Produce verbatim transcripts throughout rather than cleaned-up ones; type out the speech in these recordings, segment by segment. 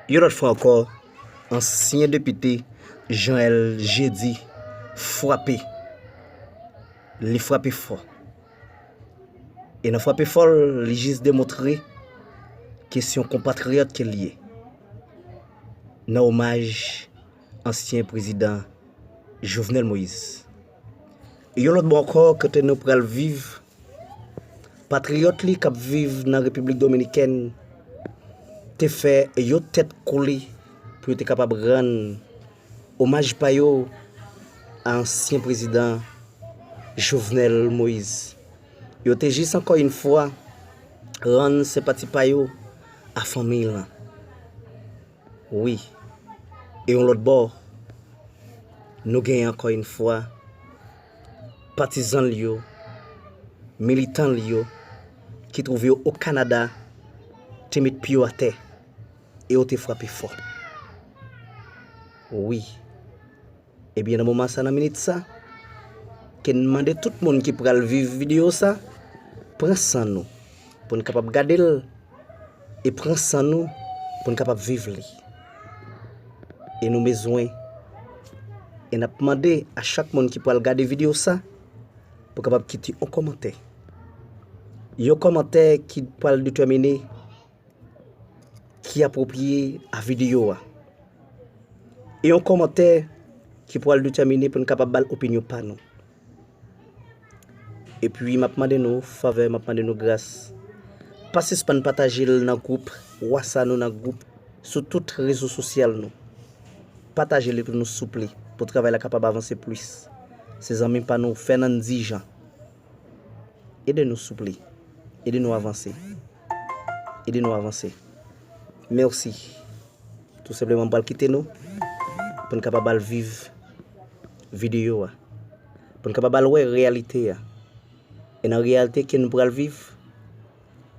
Yon lòt fwa ankò, ansyen depite Jean L. Jeudi frape. Li frape fò. E nan frape fò l, li jis demontre ke se yon konpatriyòt ke l ye. Nan omaj ansyen prezidan Jovenel Moïse. Yon lòt bò ankò, kote nou pral viv, patriyòt li k ap viv nan Repiblik Dominikèn te fè yon tèt koule pou yo te kapab rann omaj pa yo a ansyen prezidan Jovenel Moïse. Yo te jis ankò yon fwa rann senpati pa yo a fanmi l lan. Wi. E yon lòt bò, nou genyen ankò yon fwa patizan l yo, militan l yo, ki twouve yo o Kanada, te met pye yo atè e yo te frape fò. Wi. Ebyen, nan moman sa, nan minit sa, ke n mande tout moun ki pral viv videyo sa, pran san nou, pou n kapab gade l, e pran san nou, pou n kapab viv li. E nou bezwen, e n ap mande a chak moun ki pral gade videyo sa, pou kapab kite yon kòmantè. Yon kòmantè ki pral detèmine ki apwopriye a videyo a. E yon kòmantè ki pral detèmine pou n kapab ba l opinyon pa nou. Epi, m ap mande nou favè, m ap mande nou gras. Pa sispann pataje l nan gwoup WhatsApp nou, nan gwoup, sou tout rezo sosyal nou. Pataje li pou nou, souple, pou travay la kapab avanse plis. Se zanmi pa nou, Fernandy Jean. Ede nou, souple. Ede nou avanse. Ede nou avanse. Mèsi. Tou senpleman, m pral kite nou pou n kapab al viv videyo a. Pou n kapab al wè reyalite a. E nan reyalite ke nou pral viv,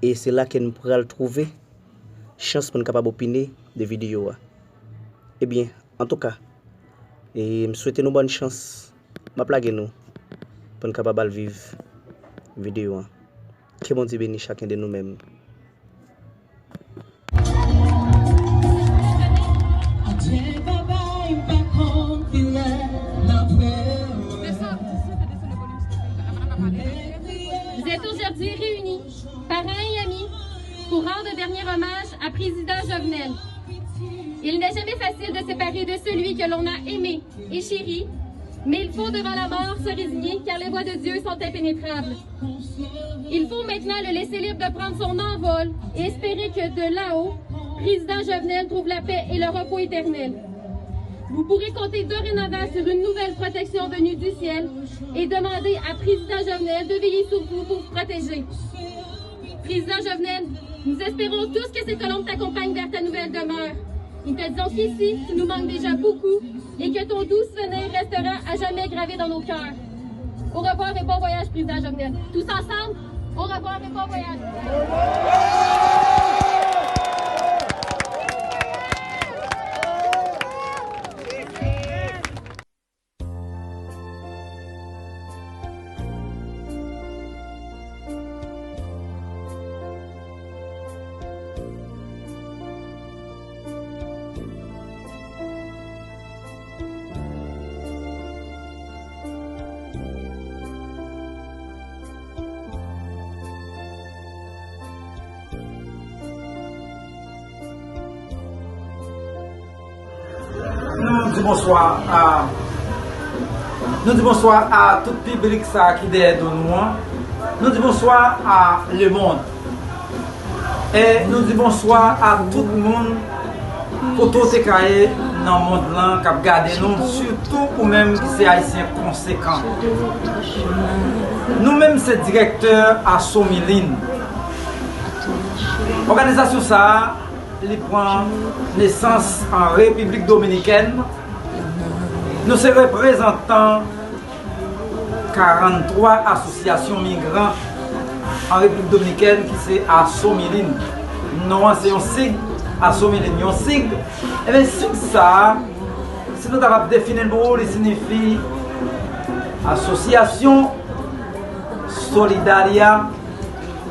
e se la ke nou pral twouve chans pou n kapab opine de videyo a. Ebyen, antouka, e m swete nou bòn chans. M ap lage nou pou n kapab al viv videyo an. Ke Bondye beni chakyen de nou menm. Vous êtes aujourd'hui réunis, parents et amis, pour rendre un dernier hommage à Président Jovenel. Il n'est jamais facile de se séparer de celui que l'on a aimé et chéri, mais il faut devant la mort se résigner car les voies de Dieu sont impénétrables. Il faut maintenant le laisser libre de prendre son envol et espérer que de là-haut, Président Jovenel trouve la paix et le repos éternel. Vous pourrez compter dorénavant sur une nouvelle protection venue du ciel et demander à Président Jovenel de veiller sur vous pour vous protéger. Président Jovenel, nous espérons tous que ces colombes t'accompagnent vers ta nouvelle demeure. Nous te disons qu'ici, tu nous manques déjà beaucoup et que ton doux souvenir restera à jamais gravé dans nos cœurs. Au revoir et bon voyage, Président Jovenel. Tous ensemble, au revoir et bon voyage. Nou di bonswa a, nou di bonswa a tout piblik sa a ki dèyè do nou an. Nou di bonswa a lemonn. E nou di bonswa a tout moun kote w te ka ye nan mond lan k ap gade nou, sitou ou menm ki se Ayisyen konsekan. Nou menm se direktè Asomilin. Òganizasyon sa a, li pran nesans an Repiblik Dominikèn. Nou se reprezantan karannntwa asosyasyon migran an Repiblik Dominikèn ki se Asomilin. Non an se yon sig, Asomilin, yon sig. Ebyen, sig sa a, si nou ta kapab defini l pou ou, li siyifi Asociación Solidaria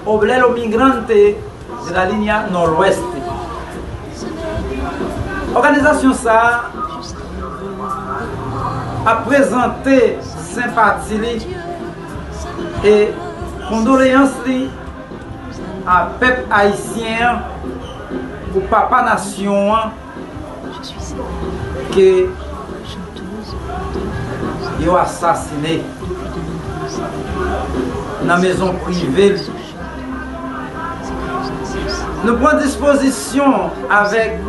Obrero Migrante de la Línea Noroeste. Òganizasyon sa a ap prezante senpati li e kondoleyans li a pèp ayisyen an pou papa nasyon an ke yo asasine nan mezon prive li. Nou pran dispozisyon avèk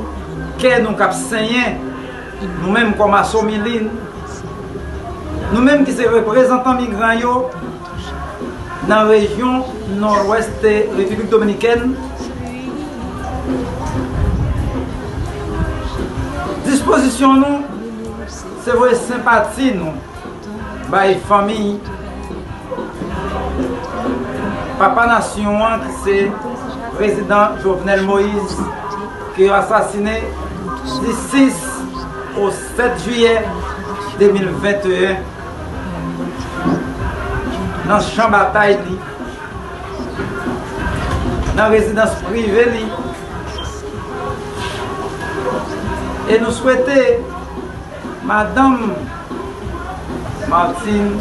kè nou k ap senyen, nou menm kòm Asomilin, nou menm ki se reprezantan migran yo nan rejyon nòdwès Repiblik Dominikèn. Dispozisyon nou se voye senpati nou bay fanmi papa nasyon an ki se prezidan Jovenel Moïse ke yo asasine di sis o sèt jiyè de mil venteyen nan chan batay li, nan rezidans prive li. E nou swete madanm Martine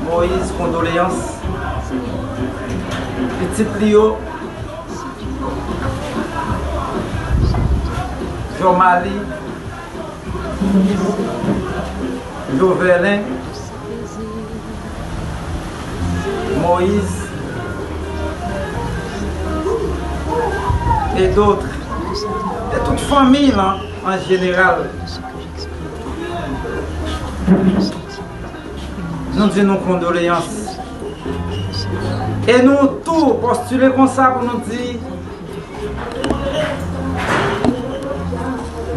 Moïse kondoleyans, pitit li yo, Jomalie, Jovelin, Moïse et d'autres, e tout fanmi lan an jeneral. Nou di nou kondoleyans. E nou tou postile konsa pou nou di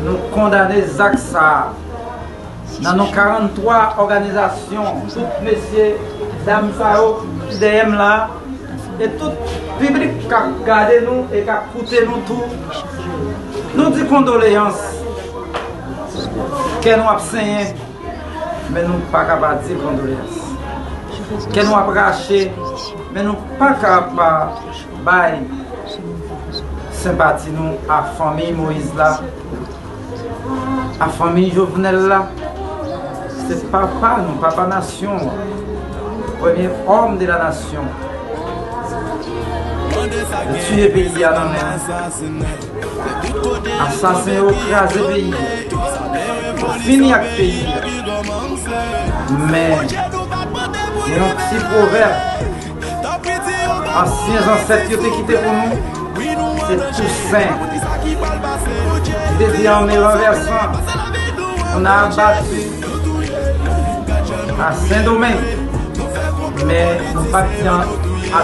nou kondane zak sa a. Nan non karanntwa òganizasyon, tout mesye, dam sa yo ki dèyè m la, e tout piblik k ap gade nou e k ap koute nou tou, nou di kondoleyans. Kè nou ap senyen, men nou pa ka pa di kondoleyans. Kè nou ap rache, men nou pa ka pa bay senpati nou a fanmi Moïse la, a fanmi Jovenel la. Se papa nou, papa nasyon an, premye òm de la nasyon. Yo tiye peyi a nan men nou. Asasen yo kraze peyi a. Yo fini ak peyi a. Men, gen yon ti pwovèb ansyen zansèt yo te kite pou nou, se Tousen. Li te di, en me renversant, on a abattu à Saint-Domingue. Men nou pa t di a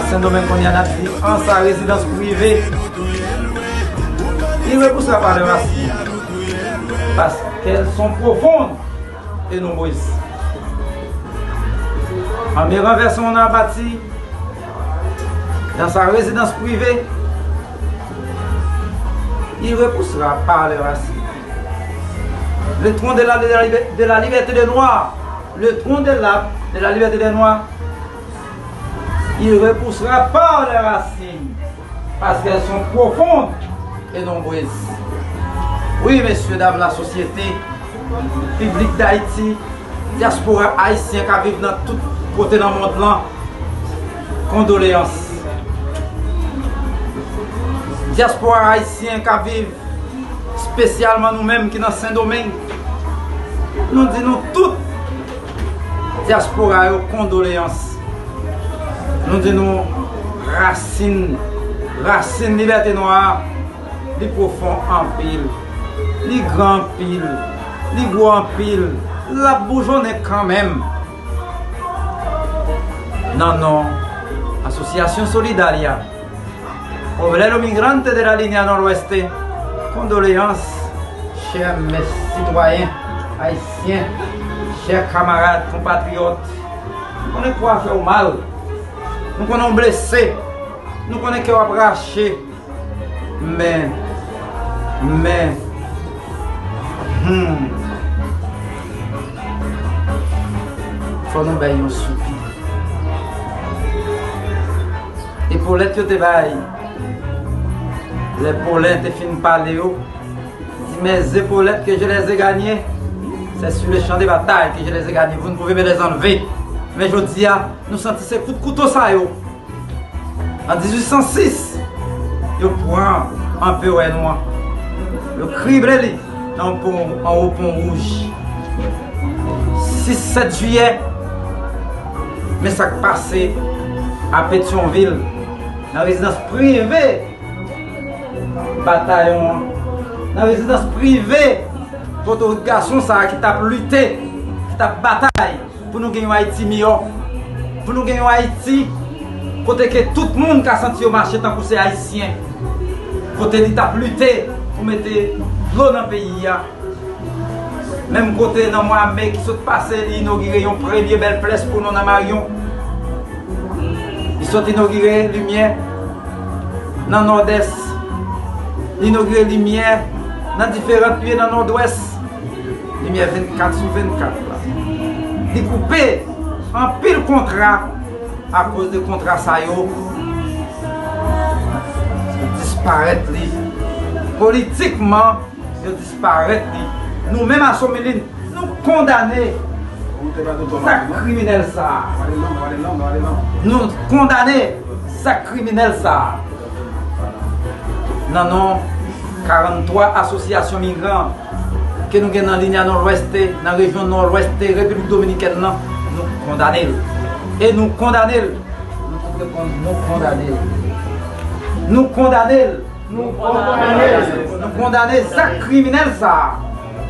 Sendomeng kounye a, n ap di an sa rezidans prive. Il repoussera par les racines, parce qu'elles sont profondes et nombreuses. En me renversant, on a abattu dans sa résidence privée, il repoussera par les racines. Le trône de la, de la, de la liberté des Noirs, le trône de la, de la liberté des Noirs, il repoussera par les racines, parce qu'elles sont profondes et nombreuses. Wi, mesye, dam, lasosyete, piblik Dayiti, dyaspora ayisyen k ap viv nan tout kote nan mond lan, kondoleyans. Dyaspora ayisyen k ap viv, espesyalman nou menm ki nan Sendomeng, nou di nou tout dyaspora yo kondoleyans. Nou di nou rasin, rasin Libète Nwa a, li pwofon anpil, li gran anpil, li gwo anpil, l ap boujonnen kanmenm. Nan non Asosyasyon Solidalia, Obrero Migrante de la Línea Noroeste, kondoleyans, chè mè sitwayen ayisyen, chè kamarad, konpatriyòt. Nou konnen kò a fè w mal. Nou konnen w blese. Nou konnen kè w ap rache. Men, men, hmm. Fò nou bay yon soupi. Epolèt yo te bay, lè Polen te fin pale yo, Mes épaulettes que je les ai gagnées, c'est sur le champ de bataille que je les ai gagnées. Vous ne pouvez me les enlever. Men jodi a, nou santi se kout kouto sa yo. An dizuit san sis, yo pran anperè nou an. Yo krible li nan pon, anwo Pon Wouj. Sis, sèt jiyè, men sa k pase a Petyonvil, nan rezidans prive Batayon an, nan rezidans prive, kote gason sa a ki t ap lite, ki t ap batay pou nou gen yon Ayiti miyò, pou nou gen yon Ayiti kote ke tout moun ka santi yo mache tankou se Ayisyen, kote li t ap lite pou mete dlo nan peyi a. Menm kote nan mwa me ki sot pase, li inogire yon premye bèl flèch pou nou nan Maryon. Li sot inogire limyè nan Nòdès. Li inogire limyè nan diferan lye nan Nòdwès. Limyè vennkat sou vennkat la. Li koupe anpil kontra akoz de kontra sa yo disparèt li politikman. Yo disparèt li. Nou menm Asomilin, nou kondane zak kriminèl sa a. Nou kondane zak kriminèl sa a. Nan non karanntwa asosyasyon migran ke nou gen nan Linya Nòdwès, nan rejyon Nòdwès Repiblik Dominikèn nan, nou kondane l. E nou kondane l. Nou tout reponn, nou kondane l. Nou kondane l. Nou kondane, nou kondane zak kriminèl sa a.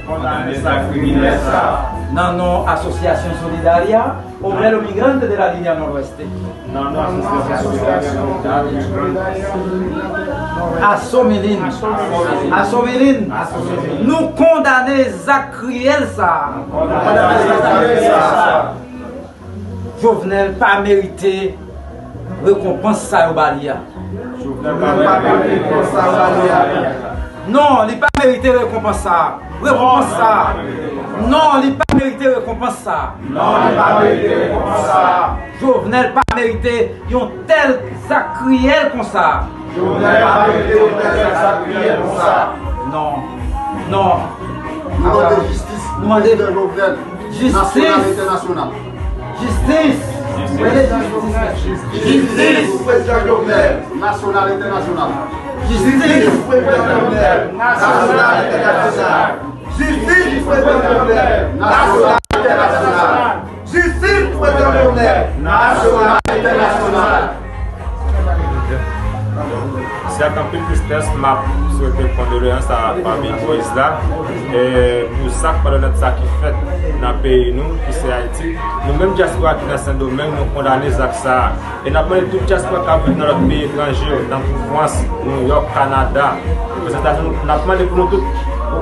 Kondane zak kriminèl sa a. Nan non Asosyasyon Solidaria Obrero Migrante de la Línea Noroeste. Nan non Asosyasyon Solidaria Obrero Migrante. Asomilin. Asomilin. Nou kondane zak kriyèl sa a. Kondane zak kriyèl sa a. Jovenel pa merite rekonpans sa yo ba li a. Jovenel pa merite rekonpans sa yo ba li a. Non, li pa merite rekonpans sa a. Rekonpans sa a. Non, li pa merite rekonpans sa a. Non, li pa merite rekonpans sa a. Jovenel pa merite yon tèl zak kriyèl konsa. Jovenel pa merite yon tèl zak kriyèl konsa. Non. Non. Nou mande jistis pou prezidan Jovenel. Jistis. Nasyonal, entènasyonal. Jistis. Jistis. Jistis pou prezidan Jovenel. Nasyonal, entènasyonal. Jistis pou prezidan Jovenel. Nasyonal, entènasyonal. Jistis pou prezidan Jovenel. Nasyonal, entènasyonal. Jistis pou prezidan Jovenel. Nasyonal, entènasyonal. Se ak anpil tristès m ap swete kondoleyans a fanmi Moïse la, e, pou zak malonèt sa ki fèt nan peyi nou, ki se Ayiti. Nou menm dyaspora ki nan Sendomeng, nou kondane zak sa a. E n ap mande tout dyaspora k ap viv nan lòt peyi etranje yo, tankou Frans, Nouyòk, Kanada, Lèzetazini, n ap mande pou nou tout,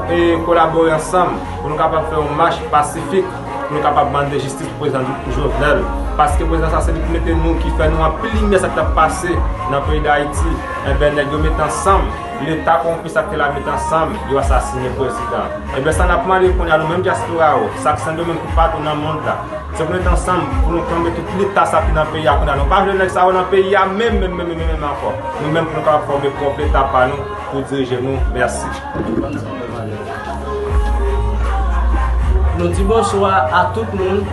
e, kolabore ansanm, pou nou kapab fè yon mach pasifik, pou nou kapab mande jistis pou prezidan Jovenel. Paske prezidan sa se li ki mete nou, ki fè nou anpil limyè sa k t ap pase nan peyi Dayiti. Enben, nèg yo mete ansanm, Leta kowonpi sa k te la mete ansanm, yo asasinen prezidan. Enben, sa n ap mande kounye a nou menm dyaspora yo, sa k Sendomeng toupatou nan mond la, se pou nou mete ansanm, pou nou kanpe tout Leta sa ki nan peyi a kounye a. Nou pa vle nèg sa yo nan peyi a menm, menm, menm, menm, menm ankò. Nou menm pou nou kapab fòme pwòp Leta pa nou pou dirije nou. Mèsi. Nou di bonswa a tout moun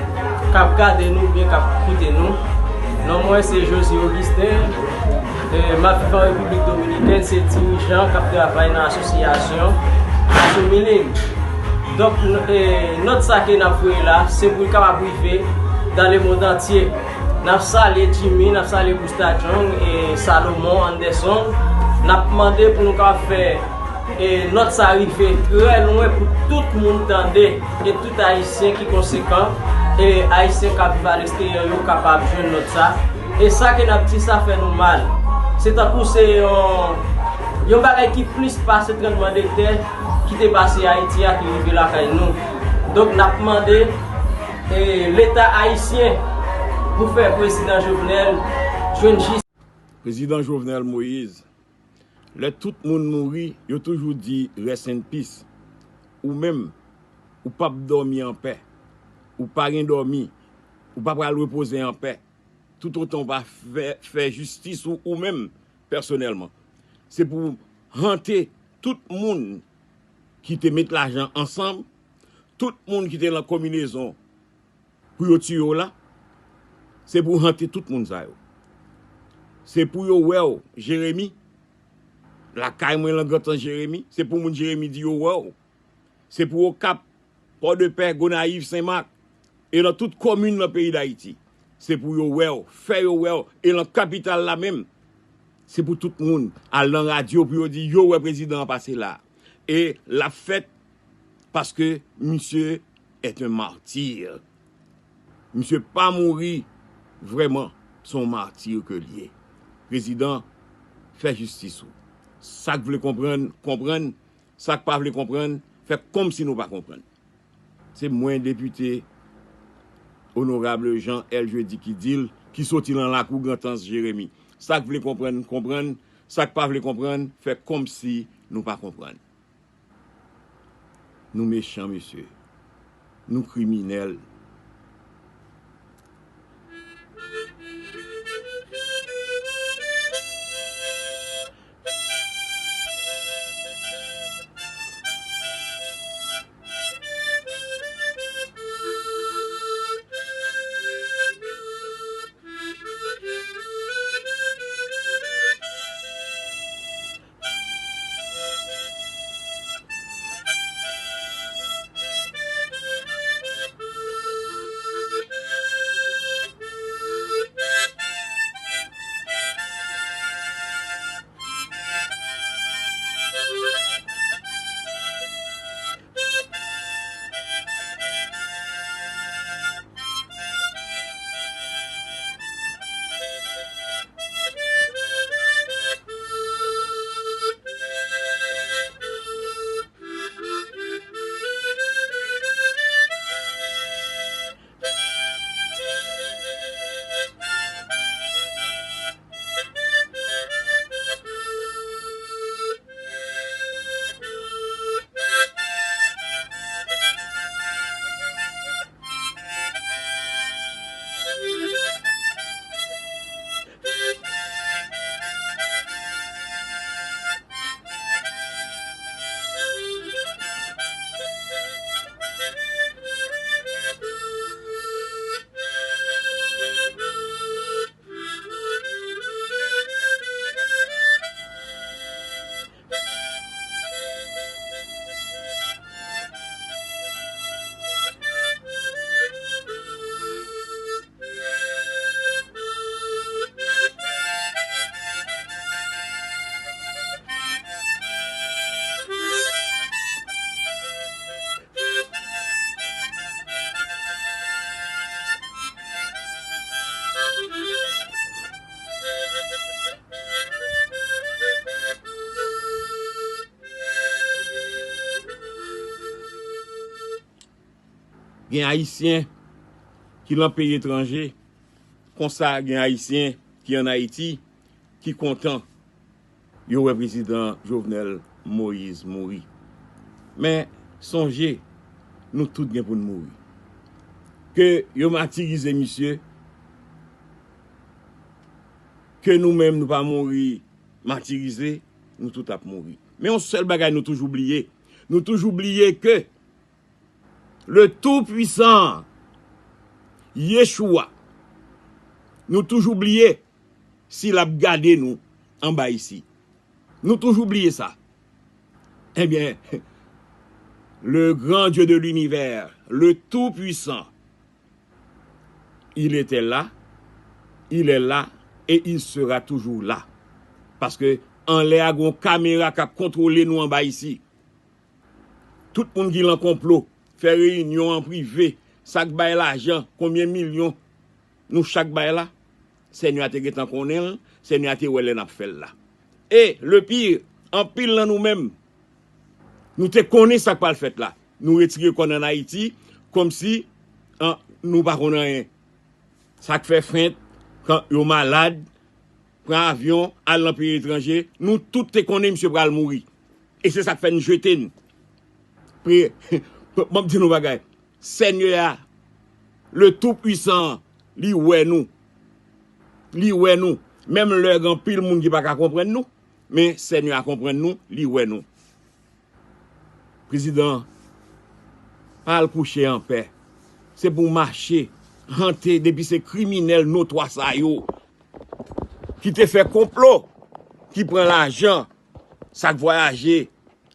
k ap gade nou oubyen k ap koute nou. Non mwen se Josie Augustin. E, m ap viv an Repiblik Dominikèn, se dirijan k ap travay nan asosyasyon Asomilin. Donk, n-, e, nòt sa ke n ap voye la, se pou l kapab rive dans le monde entier. N ap salye Jimmy, n ap salye Busta Jong, e, Salomon, Anderson. N ap mande pou nou kapab fè, e, nòt sa rive trè lwen pou tout moun tande, e tout Ayisyen ki konsekan, e Ayisyen k ap viv aleksteryè yo kapab jwenn nòt sa. E sa ke n ap di, sa fè nou mal. Se tankou se yon, yon bagay ki plis pase tranblemanntè ki te pase Ayiti a ki rive lakay nou. Donk, n ap mande, e, Leta ayisyen pou fè prezidan Jovenel jwenn jistis. Prezidan Jovenel Moïse, lè tout moun mouri, yo toujou di rest in peace. Ou menm, ou p ap dòmi anpè. Ou pa gen dòmi. Ou pa pral repoze anpè toutotan w pa fè, fè jistis ou, ou menm pèsonèlman. Se pou hante tout moun ki te met lajan ansanm, tout moun ki te nan konbinezon pou yo tiye w la, se pou hante tout moun sa yo. Se pou yo wè w, Jeremi, lakay mwen lan Grantans Jeremi, se pou moun Jeremi di yo wè w. Se pou Okap, Pòdepè, Gonayiv, Senmak, e nan tout komin nan peyi Dayiti. Se pou yo wè w, fè yo wè w, e nan kapital la menm. Se pou tout moun al nan radyo pou yo di yo wè prezidan an pase la. E l ap fèt paske misye est un martyr. Misye pa mouri vrèman, se yon mati ke l ye. Prezidan, fè jistis ou. Sa k vle konprann, konprann. Sa k pa vle konprann, fè kòmsi nou pa konprann. Se mwen, depite onorab Jean L. Jeudi ki di l, ki soti nan lakou Grantans Jeremi. Sa k vle konprann, konprann. Sa k pa vle konprann, fè kòmsi nou pa konprann. Nou mechan, mesye. Nou kriminèl. Gen Ayisyen ki nan peyi etranje, konsa gen Ayisyen ki ann Ayiti, ki kontan yo wè prezidan Jovenel Moïse mouri. Men, sonje, nou tout gen pou n mouri. Ke yo matirize misye, ke nou menm nou pa mouri matirize, nou tout ap mouri. Men yon sèl bagay nou toujou bliye. Nou toujou bliye ke le Tout-Puissant, Yeshua, nou toujou bliye si l ap gade nou anba isi. Nou toujou bliye sa. Ebyen, le grand Dieu de l'univers, le Tout-Puissant, il était là, il est là et il sera toujours là. Paske anlè a gen yon kamera k ap kontwole nou anba isi. Tout moun ki lan konplo, fè reyinyon an prive, sa k bay lajan, konbyen milyon nou chak bay la, Senyè a te gentan konnen l, Senyè a te wè lè n ap fè l la. E le pire, anpil nan nou menm, nou te konnen sa k pral fèt la. Nou retire kò n ann Ayiti, kòmsi, an, nou pa konn anyen. Sa k fè fent, kan yo malad, pran avyon, al nan peyi etranje, nou tout te konnen misye pral mouri. E se sa k fè n jete n. Pri, m ap di nou bagay. Senyè a, le Tout-Puissant, li wè nou. Li wè nou. Menm lè gen anpil moun ki pa ka konprann nou, men Senyè a konprann nou, li wè nou. Prezidan, pa al kouche anpè. Se pou w mache, hante depi se kriminèl notwa sa yo ki te fè konplo, ki pran lajan, sa k vwayaje,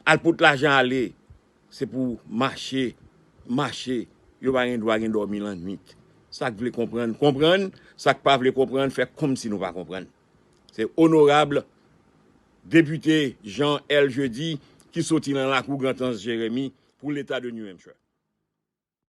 al pot lajan ale. Se pou w mache, mache. Yo pa gen dwa gen dòmi lannwit. Sa k vle konprann, konprann. Sa k pa vle konprann, fè kòmsi nou pa konprann. Se onorab depite Jean L. Jeudi ki soti nan lakou Grand Anse Jérémie pou Leta de New Hampshire.